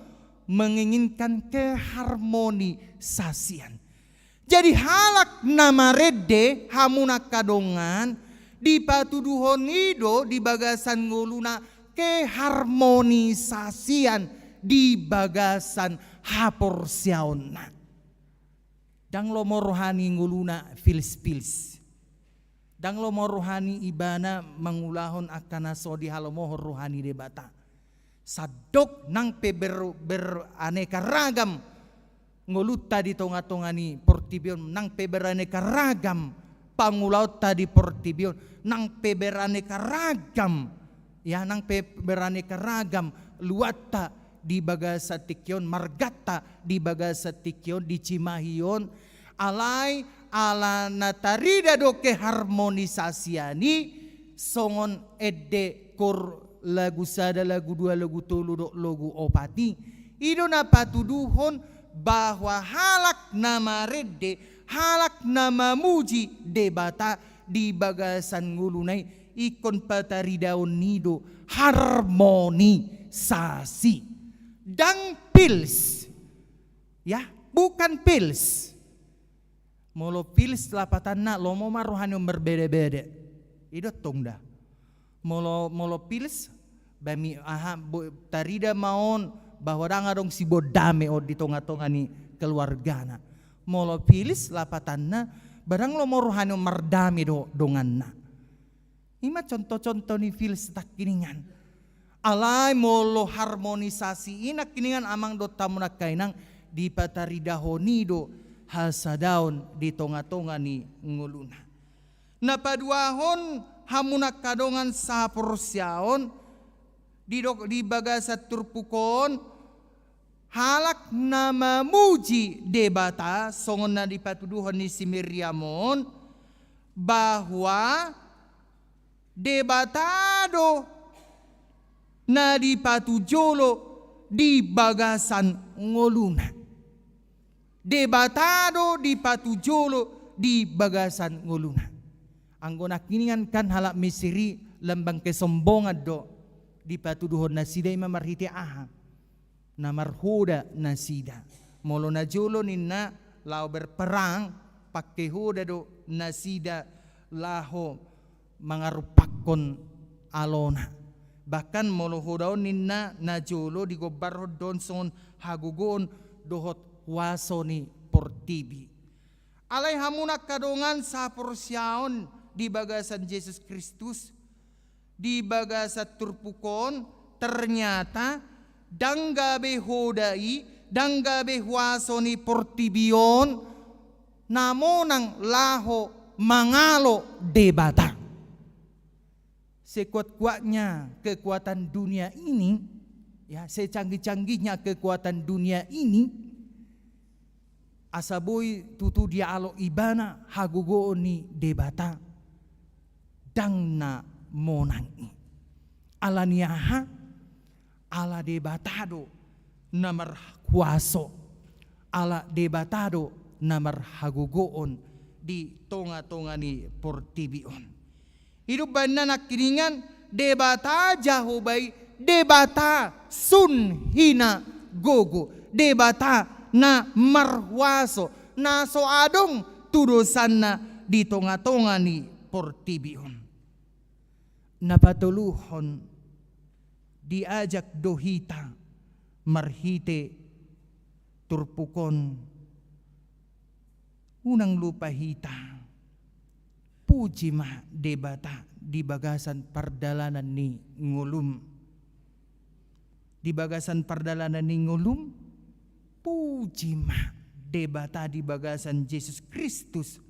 menginginkan keharmonisasian. Jadi halak na marende hamu na angka dongan, dipatuduhon i do di bagasan ngoluna keharmonisasian di bagasan haporseaonna. Ndang lomo roha ni ngoluna pils-pils. Ndang lomo roha ni ibana mangulahon angka na so dihalomohon roha ni Debata. Sandok nang pe ber-, beraneka ragam ngolunta di tonga-tonga ni portibi on, nang pe beraneka ragam pangulaonta di portibi on, nang pe beraneka ragam, ya, nang pe beraneka ragam luatta di bagasan tingki on, marganta di bagasan tingki on, di Cimahi on, alai ala na tarida do keharmonisasian i songon ende kur lagu sada, lagu dua, lagu tolu dohot lagu opat i, i do na patuduhon bahwa halak na marende, halak na mamuji Debata di bagasan ngoluna i, ingkon pataridaon ni do harmonisasi. Ndang pils. Ya, bukan pils. Molo pils lapatanna, lomo ma rohani on marbeda-beda. I do tong da. Molo, molo pils, bami aha, bo-, tarida ma on bahwa ndang adong siboan dame on di tonga-tonga ni keluargana. Molo pils lapatanna, ba ndang lomo rohani on mardame do donganna. I ma contoh-contoh ni pils nangkiningan. Alai molo harmonisasi i nangkiningan amang dohot hamu nangkaningan, dipataridahon i do hasadaon di tonga-tonga ni ngoluna. Na paduahon hamu nangka dongan saporseaon di dok-, di bagasan turpuk on, halak na mamuji Debata, songon na dipatuduhon ni si Miriam on, bahwa Debata do na dipatujolo di bagasan ngoluna. Debata do dipatujolo di bagasan ngoluna. Anggo nangkiningan kan halak Misir i lambang kesombongan do dipatuduhon nasida i ma marhite aha? Na marhoda nasida. Molo najolo ninna laho berperang, pangke hoda do nasida laho mangarumpakkon alona. Bahkan molo hoda on ninna najolo digombarhon do on songon hagogoon dohot huaso ni portibi. Alai hamu nangka dongan saporseaon di bagasan Jesus Kristus, di bagasan turpuk on, ternyata ndang gabe hoda i, ndang gabe huaso ni portibi on, na monang laho mangalo Debata. Sekuat-kuatnya kekuatan dunia ini, ya, secanggih-canggihnya kekuatan dunia ini, asa boi tutu dialo ibana hagogoon ni Debata, ndang na monang i. Ala ni aha? Ala Debata do na marhuaso, ala Debata do na marhagogoon di tonga-tonga ni portibi on. I do umbahen na nangkiningan Debata Jahowa i, Debata sun hinagogo, Debata na marhuaso, na so adong tudosanna di tonga-tonga ni portibi on. Na patoluhon, diajak do hita marhite turpuk on, unang lupa hita puji ma Debata di bagasan pardalanan ni ngolum. Di bagasan pardalanan ni ngolum, puji ma Debata di bagasan Jesus Kristus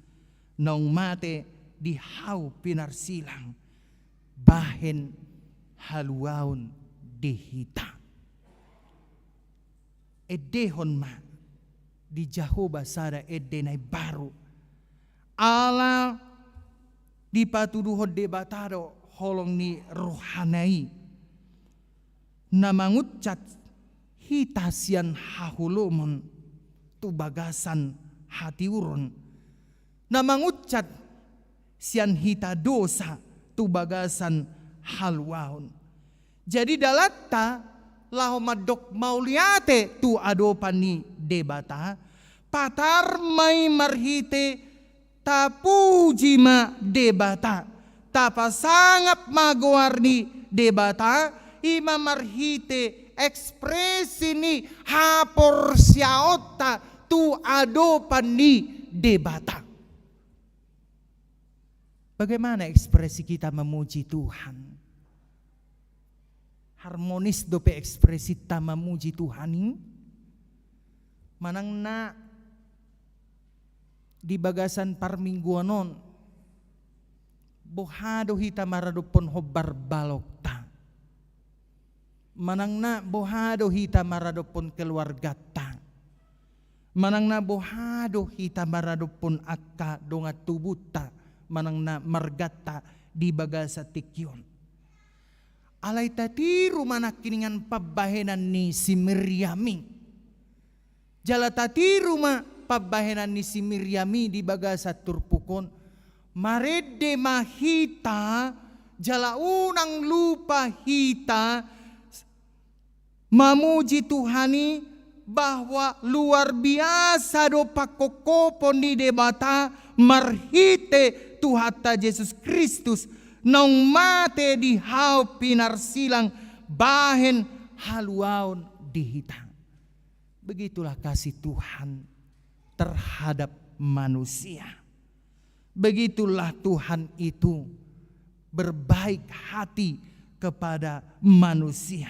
naung mate di hau pinarsilang, bahen haluaon di hita. Endehon ma di Jahowa sada ende na imbaru. Ala dipatuduhon Debata do holong ni rohana i, na manguncap hita sian haholomon tu bagasan hatiuron, na manguncap sian hita dosa tu bagasan haluaon. Jadi dalanta laho mandok mauliate tu adopan ni Debata, patar ma i marhite tapuji ma Debata, tapasangap ma goar ni Debata, i ma marhite ekspresi ni haporseaonta tu adopan ni Debata. Bagaimana ekspresi kita memuji Tuhan? Harmonis dope ekspresita memuji Tuhan i? Manang na di bagasan parmingguan on, boha do hita maradophon hombar balokta? Manang na boha do hita maradophon keluargata? Manang na boha do hita maradophon angka dongan tubunta, manang na marganta di bagasan tingki on? Alai tatiru ma nangkiningan pambahenan ni si Miriam i. Jala tatiru ma pambahenan ni si Miriam i di bagasan turpuk on. Marende ma hita, jala unang lupa hita mamuji Tuhan i, bahwa luar biasa do pangkophopon ni Debata marhite Tuhanta Jesus Kristus, naung mate di hau pinarsilang bahen haluaon di hita. Begitulah kasih Tuhan terhadap manusia. Begitulah Tuhan itu berbaik hati kepada manusia.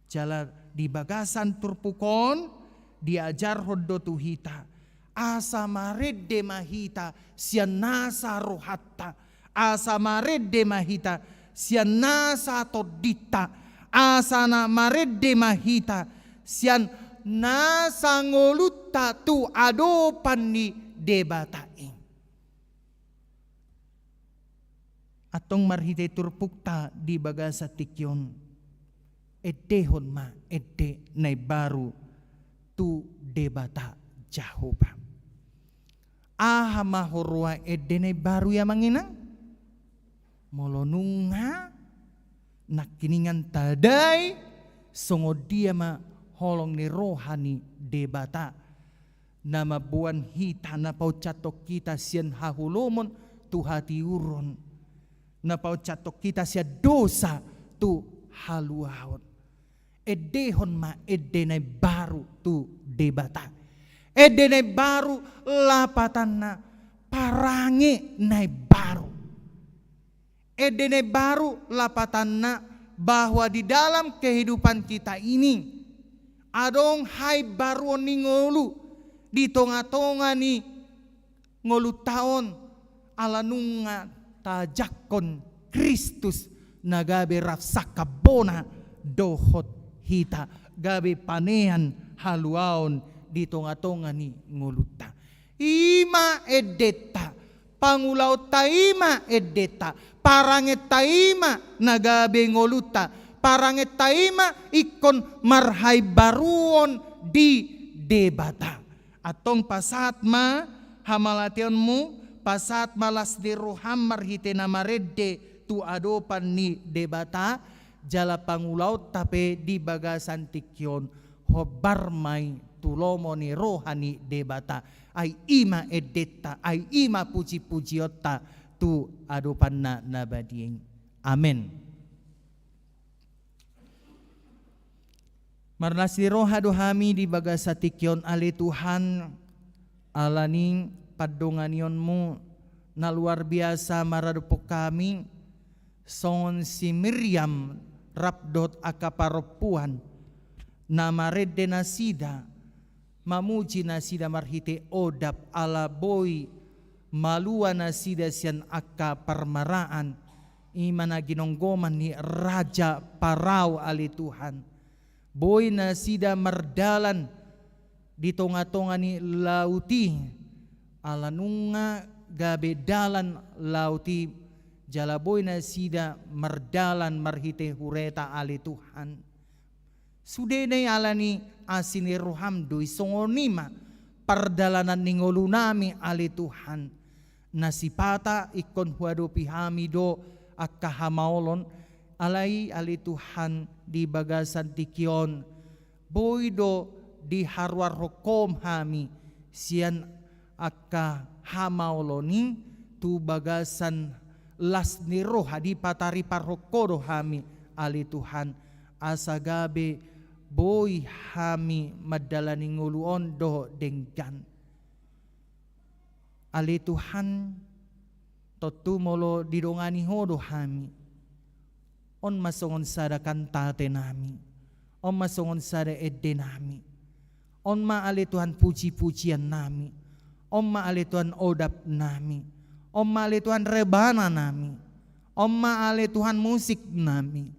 Jala di bagasan turpuk on diajarhon do tu hita, asa marende ma hita sian nasa rohanta, asa marende ma hita sian nasa tondinta, asa na marende ma hita sian nasa ngolunta tu adopan ni Debata i. Antong marhite turpukta di bagasan tingki on, endehon ma ende na imbaru tu Debata Jahowa. Aha ma huroha ende na imbaru i, amang inang? Molo nunga nangkiningan tadai, songon dia ma holong ni roha ni Debata na mamboan hita, na pauncathon hita sian haholomon tu hatiuron, na pauncathon hita sian dosa tu haluaon. Endehon ma ende na imbaru tu Debata. Ende na imbaru lapatanna parange na imbaru. Ende na imbaru lapatanna bahwa di dalam kehidupan kita ini adong haimbaruon ni ngolu di tonga-tonga ni ngolunta on, ala nunga tajangkon Kristus na gabe rap sangkap bona dohot hita, gabe panean haluaon di tonga-tonga ni ngolunta. I ma endenta, pangulaonta i ma endenta, parangenta i ma na gabe ngolunta, parangenta i ma ingkon marhaimbaruon di Debata. Antong pasahat ma hamalateonmu, pasahat ma las ni roham marhite na marende tu adopan ni Debata, jala pangulaonta pe di bagasan tingki on hombar ma i tu lomo ni roha ni Debata. Ai i ma endenta, ai i ma puji-pujionta tu adopanna na badia i. Amen. Marlas ni roha do hami di bagasan tingki on, ale Tuhan, ala ni pandonganionmu na luar biasa maradophon hami, songon si Miriam rap dohot angka parompuan na marende nasida, mamuji nasida marhite odap, ala boi malua nasida sian angka parmaraan, i ma na ginonggoman ni Raja Parao, ale Tuhan. Boi nasida mardalan di tonga-tonga ni laut i, ala nunga gabe dalan laut i, jala boi nasida mardalan marhite hureta, ale Tuhan. Sudena i ala ni asi ni roham do i, songon i ma pardalanan ni ngolunami, ale Tuhan. Na sipata ingkon huadopi hami do angka hamaolon, alai, ale Tuhan, di bagasan tingki on, boi do diharuarhon Ho hami sian angka hamaolon i tu bagasan las ni roha, dipatariparhon Ho do hami, ale Tuhan, asa gabe boi hami mandalani ngolu on dohot denggan. Ale Tuhan, tontu molo didongani Ho do hami, on ma songon sada kantatenami, on ma songon sada endenami, on ma, ale Tuhan, puji-pujiannami, on ma, ale Tuhan, odapnami, on ma, ale Tuhan, rebananami, on ma, ale Tuhan, musiknami,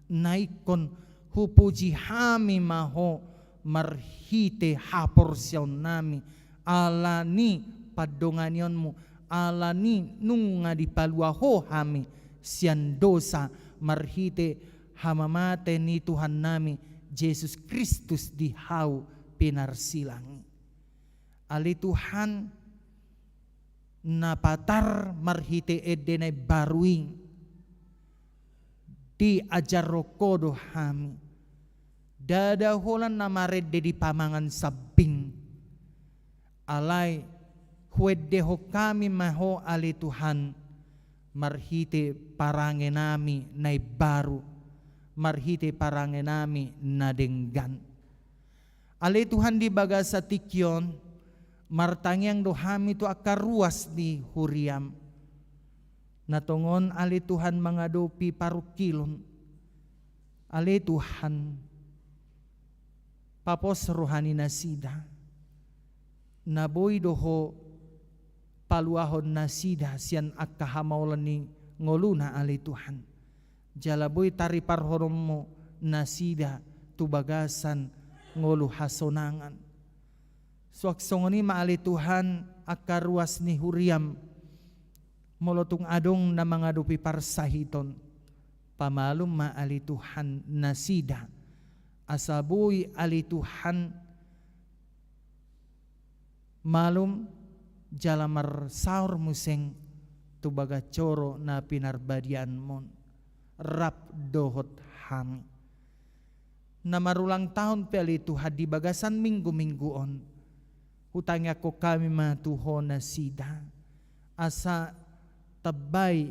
na ingkon hupuji hami ma Ho marhite haporseaonnami, ala ni pandonganionmu, ala ni nunga dipalua Ho hami sian dosa, marhite hamamate ni Tuhannami Jesus Kristus di hau pinarsilang i. Ale Tuhan, na patar marhite ende na imbaru i, diajarhon Ho do hami. Ndada holan na marende di pamangan sambing. Alai huendehon hami ma Ho ale Tuhan, marhite parangenami na imbaru, marhite parangenami na denggan. Ale Tuhan, di bagasan tingki on, martangiang do hami tu angka ruas ni huriam. Na tongon ale Tuhan mangadopi parungkilon. Ale Tuhan, papos roha ni nasida. Na boi do Ho paluahon nasida sian angka hamaolon ni ngoluna ale Tuhan. Jala boi tariparhononmu nasida tu bagasan ngolu hasonangan. Suang songon i ma ale Tuhan angka ruas ni huriam, molo tung adong na mangadopi parsahiton, pamalum ma ale Tuhan nasida. Asa boi ale Tuhan malum jala marsaor muse tu bagas joro na pinarbadianmon rap dohot hami. Na marulang tahun pe ale Tuhan di bagasan minggu-minggu on, hutangiangkon hami ma tu Ho nasida, asa tambai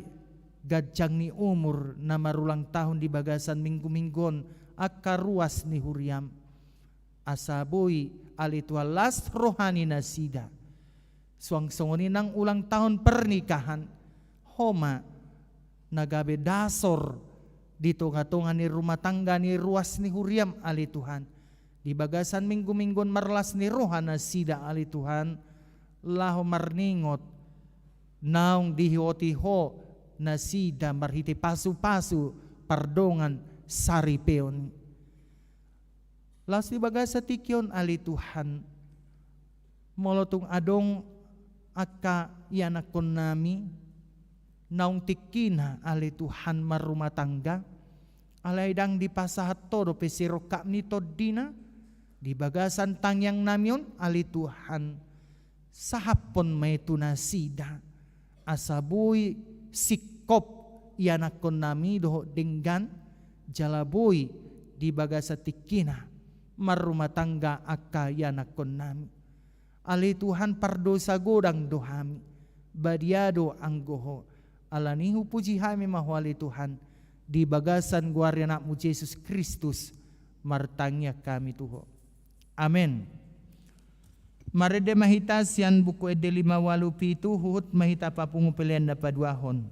ganjang ni umur na marulang tahun di bagasan minggu-minggu on angka ruas ni huriam. Asa boi ale Tuhan las roha ni nasida. Suang songon i nang ulang tahun pernikahan, Ho ma na gabe dasor di tonga-tonga ni rumah tangga ni ruas ni huriam ale Tuhan. Di bagasan minggu-minggu on marlas ni roha nasida ale Tuhan, laho marningot naung diingot Ho nasida marhite pasu-pasu pardongan saripeon. Laos di bagasan tingki on ale Tuhan, molo tung adong angka ianakkonnami naung tingkina ale Tuhan marrumah tangga, alai ndang dipasahat Ho dope sirongkap ni tondina, di bagasan tangiangnami on ale Tuhan, sahaphon ma i tu nasida, asa boi singkop ianakkonnami dohot denggan, jala boi di bagasan tingkina marrumah tangga angka ianakkonnami. Ale Tuhan, pardosa godang do hami, badia do anggo Ho. Alani i hupuji hami ma Ho ale Tuhan, di bagasan goar ni Anakmu Jesus Kristus martangiang hami tu Ho. Amen. Marende ma hita sian Buku Ende lima ualu pitu, huhut ma hita papungu pelean na paduahon.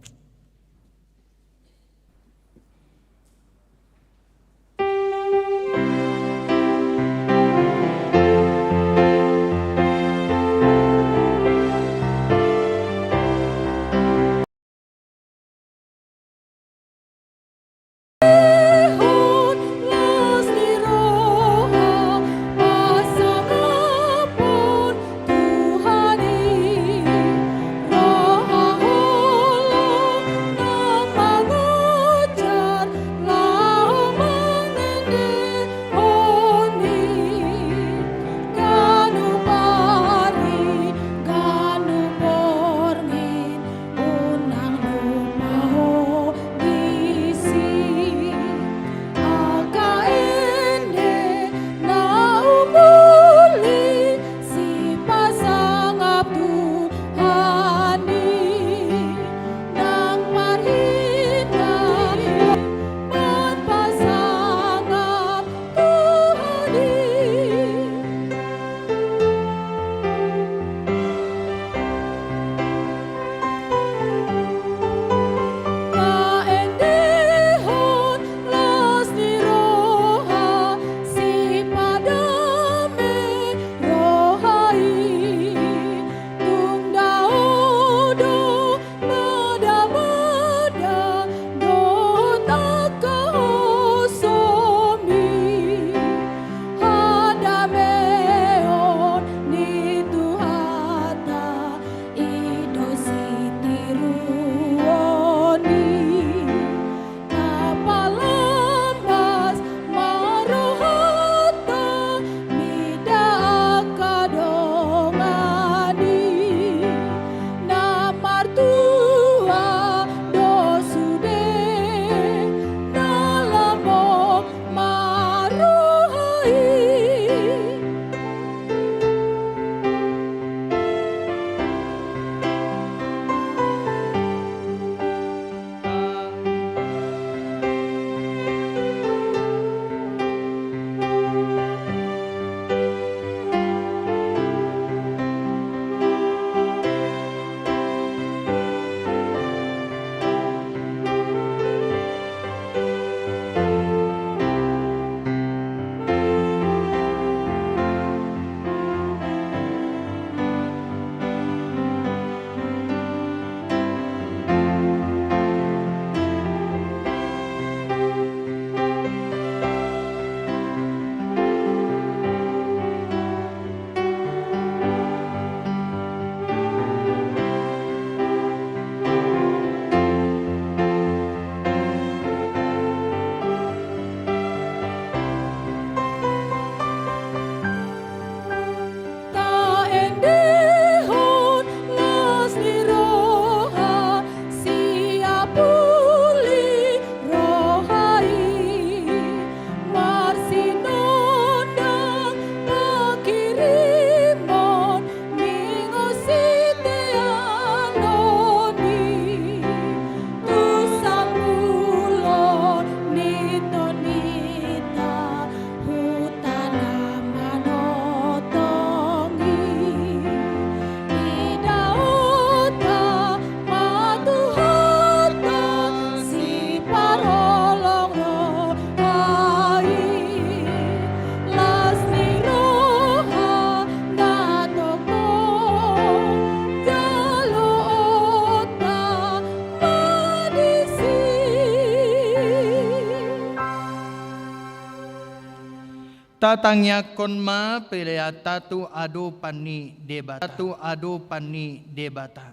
Tatangiangkon ma peleanta tu adopan ni Debata. Tu adopan ni Debata.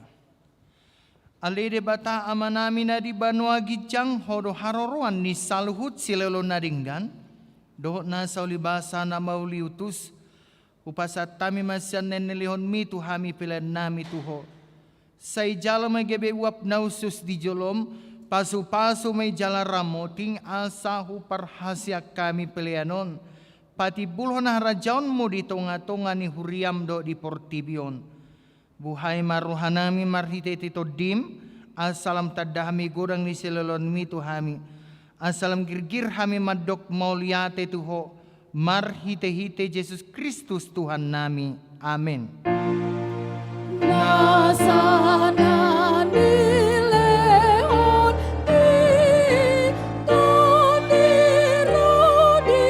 Ale Debata Amanami na di banua ginjang, Ho do haroroan ni saluhut silehonlehon na denggan, dohot nasa ulibasa na mauliutus. Hupasahat hami ma sian na nilehonMi tu hami peleannami tu Ho. Sai jalo ma i gabe uap na hushus di joloM, pasupasu ma i jala ramoti, asa huparhaseang hami pelean on, patimbulhon harajaonMu di tongatonga ni huriaM dohot di portibi on. Buhai ma rohanami marhitehite TondiM, asa lam tanda hami godang ni silehonlehonMi tu hami, asa lam girgir hami mandok mauliate tu Ho, marhitehite Jesus Kristus Tuhannami. Amen. Nasa na nilehon ni Tondi ro di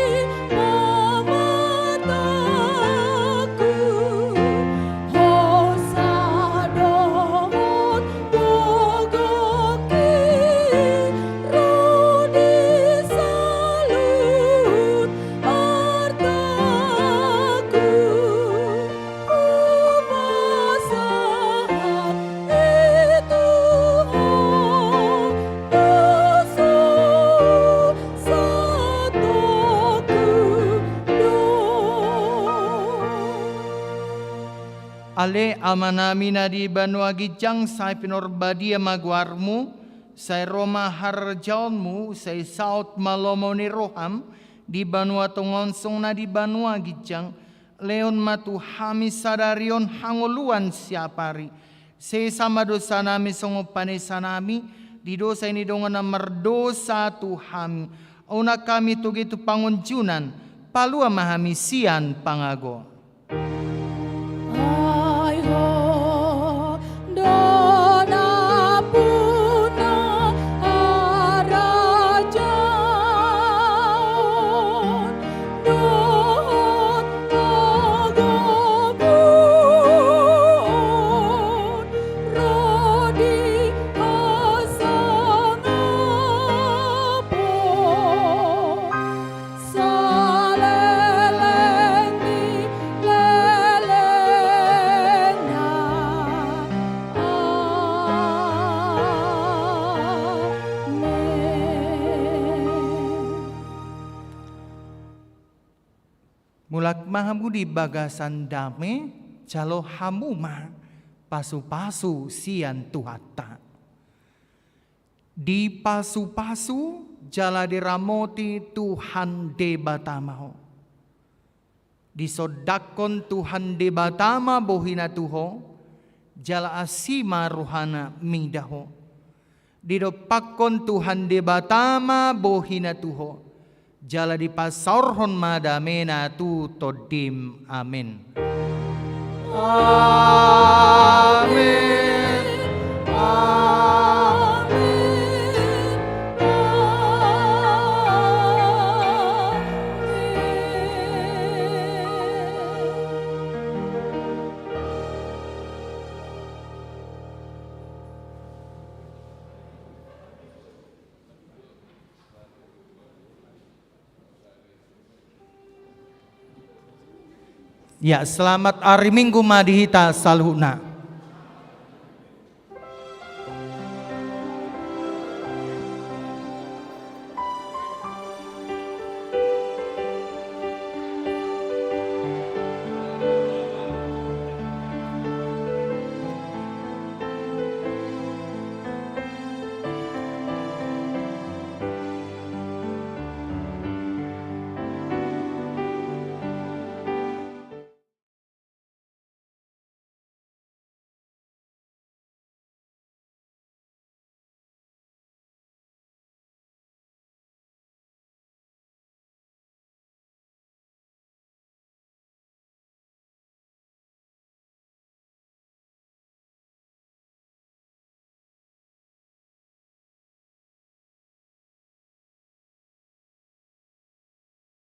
hamatangku, hosa dohot gogoki ro di saluhut artaku. Hupasahat i tu Ho, dosa satoku do. Ale Amanami na di banua ginjang, sai pinarbadia ma goarMu, sai ro ma harajaonMu, sai saut ma lomo ni rohaM di banua tonga on songon na di banua ginjang. Lehon ma tu hami sadari on hangoluan siapari. Sesa ma dosanami songon panesanami di dosa ni dongan na mardosa tu hami. Unang hami togihon tu pangunjunan, palua ma hami sian pangago. Ai Ho do nampuna harajaon dohot hagogoon ro di hasangapon saleleng ni lelengna. Amen. Mulak ma hamu di bagasan dame, jalo hamu ma pasupasu sian Tuhanta. Dipasupasu jala diramoti Tuhan Debata ma ho. Disondangkon Tuhan Debata ma bohiNa tu ho, jala asi ma rohaNa mida ho. Didompakkon Tuhan Debata ma bohiNa tu ho, jala dipasaorhon ma dameNa tu tondim. Amen. Amen. Amen. Amen. Ya, selamat ari Minggu ma di hita saluhutna.